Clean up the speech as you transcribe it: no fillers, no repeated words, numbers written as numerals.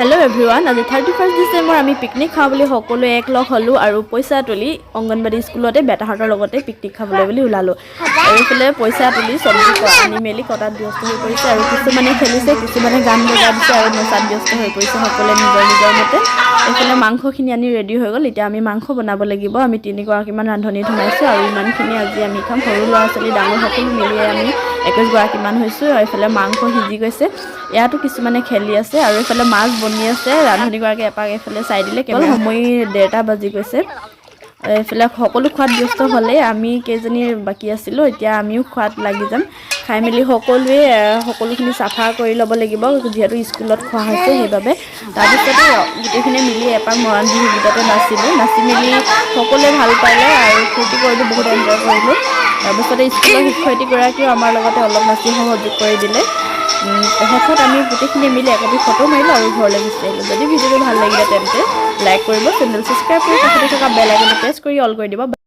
Hello' everyone, আজি 31 ডিচেম্বৰ। আমি picnic খাওঁ বুলি সকলোৱে একলগ হ'লোঁ আৰু পইচা তুলি অংগনবাড়ী স্কুলতে বেটাহঁতৰ লগতে পিকনিক খাবলৈ বুলি ওলালোঁ। আৰু এইফালে পইচা তুলি চব্জি আনি মেলি কটাত ব্যস্ত হৈ পৰিছে আৰু কিছুমানে খেলিছে, কিছুমানে গান বজাই দিছে আৰু নচাত ব্যস্ত হৈ পৰিছে সকলোৱে নিজৰ নিজৰ মতে। এইফালে মাংসখিনি আনি ৰেডি হৈ গ'ল। এতিয়া আমি মাংস বনাব লাগিব। আমি তিনিগৰাকীমান ৰান্ধনীত সোমাইছোঁ আৰু ইমানখিনি আজি আমি খাম। সৰু ল'ৰা ছোৱালী, ডাঙৰ সকলো মিলি আমি 21 গৰাকীমান হৈছোঁ। আৰু এইফালে মাংস সিজি গৈছে, ইয়াতো কিছুমানে খেলি আছে আৰু এইফালে মাছ বনি আছে। ৰান্ধনীগৰাকীয়ে এপাক এইফালে চাই দিলে। কেৱল সময় 1:30 বাজি গৈছে। এইফালে সকলো খোৱাত ব্যস্ত হ'লেই, আমি কেইজনী বাকী আছিলোঁ। এতিয়া আমিও খোৱাত লাগি যাম। খাই মেলি সকলোৱে সকলোখিনি চাফা কৰি ল'ব লাগিব, যিহেতু স্কুলত খোৱা হৈছে সেইবাবে। তাৰপিছতে গোটেইখিনি মিলি এপাক মৰাণ বিহু গীততে নাচিলোঁ। নাচি মেলি সকলোৱে ভাল পালে আৰু ফূৰ্তি কৰিলোঁ, বহুত এনজয় কৰিলোঁ। তাৰপিছতে স্কুলৰ শিক্ষয়িত্ৰীগৰাকীয়েও আমাৰ লগতে অলপ নাচি সহযোগ কৰি দিলে। শেষত আমি গোটেইখিনি মিলি একপি ফটো মাৰিলোঁ আৰু ঘৰলৈ গুচি আহিলোঁ। যদি ভিডিঅ'টো ভাল লাগিলে, তেন্তে লাইক কৰিব, চেনেল ছাবস্ক্ৰাইব কৰি কাষতে থকা বেল আইকনটো প্ৰেছ কৰি অল কৰি দিব।